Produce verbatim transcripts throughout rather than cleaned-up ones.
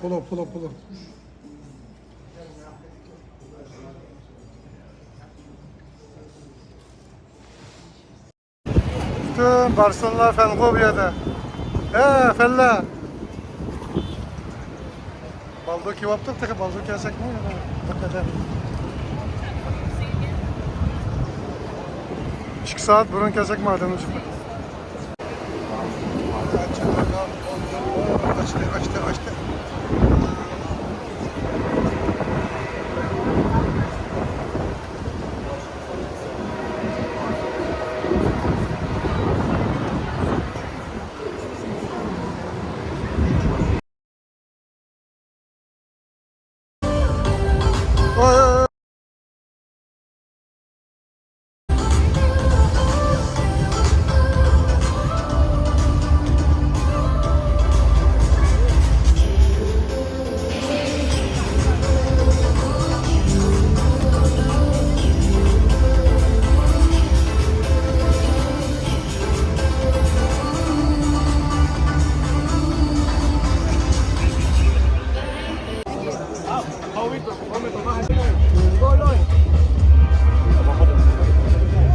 Polo, polo, polo. پۈتۈن بارسېلونا فەنغۇ بۇ يەردە. ھە، فەنلەر. بالدۇر كېلىۋاپتۇق، تېخى بالدۇر كەلسەكمۇ يەنە بىر قەدەر. ئىككى سائەت بۇرۇن كەلسەكمۇ ئادەم جىق. ئاچتى، ئاچتى، ئاچتى.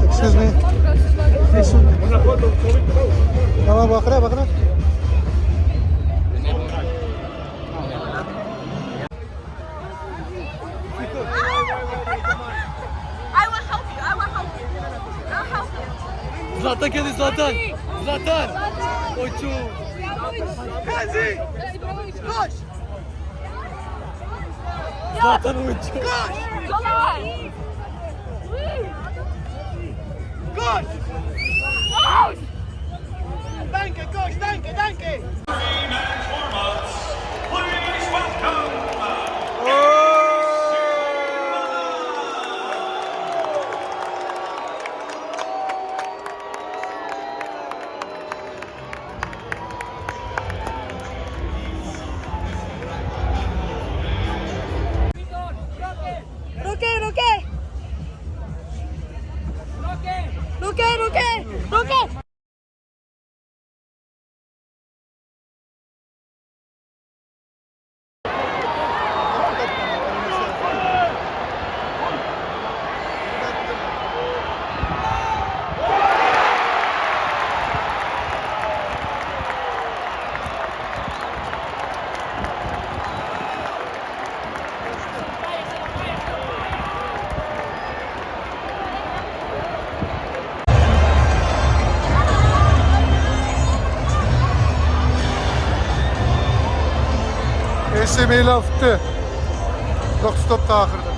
Excuse me. Tamam, bakıra, bakıra. I will help you. I will help you. I'll help you. Zlatan geldi, Zlatan. Zlatan. Oyuncu. Koş. Zlatan oyuncu. Koş. Kolay. Koş. Koş. Danke, koş, danke, danke. Roque, Roque. Roque, Roque, Roque. ئېسى مىلان ئۇتتى. توققۇز توپتا ئاخىرىدا.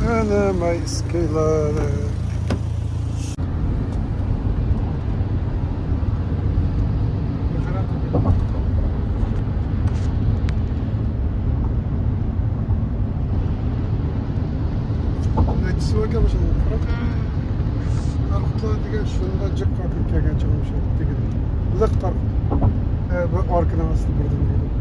ئەنە مايسكىلار. نەچچىسى باركەن مۇشۇنىڭ؟ قارا. تارقىتىلار دېگەن شۇنداق جىق تارقىتىپ كەلگەن چىغىم شۇ دېگەن. لىق تارقىتىپ. ئە، بۇ ئاركىنىڭ ئاستى بىردىن دېگەن.